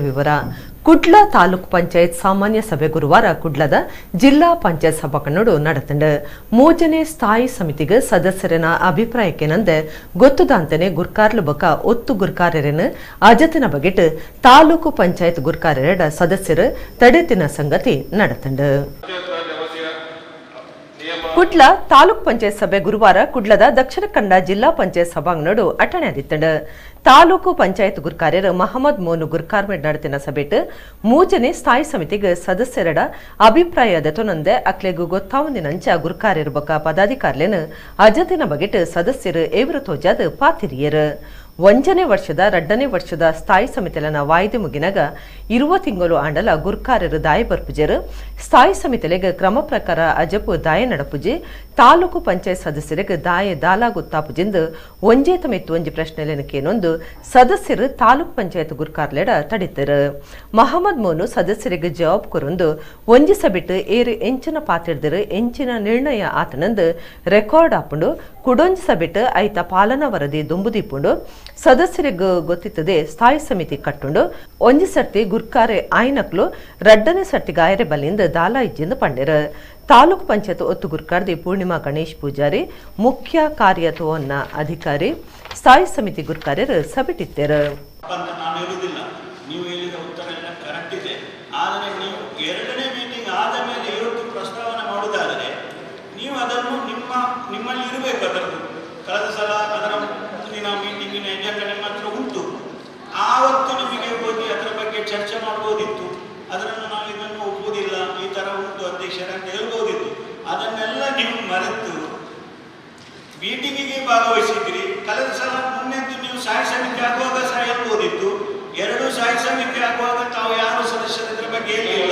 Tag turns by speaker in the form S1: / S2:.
S1: ವಿವರ. ಕುಡ್ಲ ತಾಲೂಕ್ ಪಂಚಾಯತ್ ಸಾಮಾನ್ಯ ಸಭೆ ಗುರುವಾರ ಕುಡ್ಲದ ಜಿಲ್ಲಾ ಪಂಚಾಯತ್ ಸಭಾಕಣ್ಣಡು ನಡೆತಂಡು. ಮೂಜನೇ ಸ್ಥಾಯಿ ಸಮಿತಿಗೆ ಸದಸ್ಯರನ ಅಭಿಪ್ರಾಯಕ್ಕೆನಂದೆ ಗೊತ್ತುದಾಂತನೆ ಗುರ್ಕಾರ್ಲು ಬೊಕ ಒತ್ತು ಗುರ್ಕಾರರನ್ನು ಅಜತಿನ ಬಗೆಟ್ ತಾಲೂಕು ಪಂಚಾಯತ್ ಗುರ್ಕಾರರ ಸದಸ್ಯರು ತಡೆತಿನ ಸಂಗತಿ ನಡೆತಂಡು. ಕುಡ್ಲ ತಾಲೂಕ್ ಪಂಚಾಯತ್ ಸಭೆ ಗುರುವಾರ ಕುಡ್ಲದ ದಕ್ಷಿಣ ಕನ್ನಡ ಜಿಲ್ಲಾ ಪಂಚಾಯತ್ ಸಭಾಂಗಣಡು ಅಟಣೆಯಾದಿತ್ತಂಡು. ತಾಲೂಕು ಪಂಚಾಯತ್ ಗುರ್ಕಾರ್ಯರು ಮಹಮ್ಮದ್ ಮೋನು ಗುರ್ಕಾರ್ಮೆಡ್ ನಡೆತಿನ ಸಭೆಟ್ ಮೂಜನೇ ಸ್ಥಾಯಿ ಸಮಿತಿಗೆ ಸದಸ್ಯರಡ ಅಭಿಪ್ರಾಯ ದೆತೊನಂದೆ ಅಕ್ಲೆಗ್ ಗೊತ್ತಾವಂದಿನಂಚ ಗುರ್ಕಾರ್ಯರು ಬೊಕ ಪದಾಧಿಕಾರಿಲೇನು ಅಜತಿನ ಬಗೆಟ್ ಸದಸ್ಯರು ಏವರು ತೋಜಾದ್ ಪಾತಿರಿಯರು. ಒಂಜನೇ ವರ್ಷದ ರಡ್ಡನೇ ವರ್ಷದ ಸ್ಥಾಯಿ ಸಮಿತಿಲನ ವಾಯ್ದೆ ಮುಗಿನಾಗ 20 ತಿಂಗಳು ಆಂಡಲ ಗುರ್ಕಾರರು ದಾಯ ಬರ್ಪುಜೆರು. ಸ್ಥಾಯಿ ಸಮಿತಿಲೆಗ್ ಕ್ರಮ ಪ್ರಕಾರ ಅಜಪು ದಾಯ ನಡಪುಜಿ, ತಾಲೂಕು ಪಂಚಾಯತ್ ಸದಸ್ಯರಿಗೆ ದಾಯ ದಾಲ ಗೊತ್ತಾಪುಜೆಂದು ಒಂಜೇ ತಮೆತ್ತು ಒಂಜಿ ಪ್ರಶ್ನೆಲೆನ ಕೇನೊಂದು ಸದಸ್ಯರು ತಾಲೂಕು ಪಂಚಾಯತ್ ಗುರ್ಕಾರ್ಲೆಡ ತಡಿತರು. ಮಹಮ್ಮದ್ ಮೋನು ಸದಸ್ಯರಿಗೆ ಜವಾಬ್ ಕೊರೊಂದು ಒಂಜಿ ಸಬಿಟ್ಟು ಏರು ಎಂಚಿನ ಪಾತಿರ್ದರು ಎಂಚಿನ ನಿರ್ಣಯ ಆತನಂದು ರೆಕಾರ್ಡ್ ಆಪುಂಡು, ಕುಡೊಂಜಿ ಸಬಿಟ್ಟು ಐತ ಪಾಲನಾ ವರದಿ ದುಂಬುದೀಪುಂಡು, ಸದಸ್ಯರಿಗೆ ಗೊತ್ತಿತ್ತದೆ ಸ್ಥಾಯಿ ಸಮಿತಿ ಕಟ್ಟುಂಡು, ಒಂಜಿ ಸರ್ತಿ ಗುರ್ಕಾರೆ ಆಯ್ನಕ್ಲು ರಡ್ಡನೇ ಸರ್ತಿ ಗಾಯರೆ ಬಲಿಂದ ದಾಲ ಇಜ್ಜಿಂದು ಪಂಡೆರು. ತಾಲೂಕು ಪಂಚಾಯತ್ ಒತ್ತು ಗುರ್ಕಾರ್ದಿ ಪೂರ್ಣಿಮಾ ಗಣೇಶ್ ಪೂಜಾರಿ ಮುಖ್ಯ ಕಾರ್ಯತ್ವವನ್ನ ಅಧಿಕಾರಿ ಸ್ಥಾಯಿ ಸಮಿತಿ ಗುರ್ಕಾರ್ಯರು ಸಭೆಟಿತ್ತರು.
S2: ನಾನು ಹೇಳುವುದಿಲ್ಲ, ನೀವು ಹೇಳಿದ ಉತ್ತರ ಎಲ್ಲ ಕರೆಕ್ಟ್ ಇದೆ. ಆದರೆ ನೀವು ಎರಡನೇ ಮೀಟಿಂಗ್ ಆದ ಮೇಲೆ ಇವತ್ತು ಪ್ರಸ್ತಾವನೆ ಮಾಡುವುದಾದರೆ ನೀವು ಅದನ್ನು ನಿಮ್ಮಲ್ಲಿ ಇರಬೇಕು. ಅದರದ್ದು ಕಳೆದ ಸಲ ಅದರ ಮುಂದಿನ ಮೀಟಿಂಗಿನ ಎಜೆಂಡಾ ನಿಮ್ಮ ಹತ್ರ ಉಂಟು, ಆವತ್ತು ನಿಮಗೆ ಹೋಗಿ ಅದರ ಬಗ್ಗೆ ಚರ್ಚೆ ಮಾಡ್ಬೋದಿತ್ತು. ಅದನ್ನು ನಾವು ಇದನ್ನು ಒಪ್ಪುವುದಿಲ್ಲ, ಈ ಥರ ಉಂಟು ಅಧ್ಯಕ್ಷರ ಅಂತ ಹೇಳ್ಬೋದಿತ್ತು. ಅದನ್ನೆಲ್ಲ ನೀವು ಮರೆತು ಮೀಟಿಂಗಿಗೆ ಭಾಗವಹಿಸಿದ್ರಿ. ಕಳೆದ ಸಲ ಮೊನ್ನೆಂತೂ ನೀವು ಸ್ಥಾಯಿ ಸಮಿತಿ ಆಗುವಾಗ ಸಹ ಹೇಳ್ಬೋದಿತ್ತು. ಎರಡು ಸ್ಥಾಯಿ ಸಮಿತಿ ಆಗುವಾಗ ತಾವು ಯಾರು ಸದಸ್ಯರ ಇದರ ಬಗ್ಗೆ ಹೇಳಿಲ್ಲ.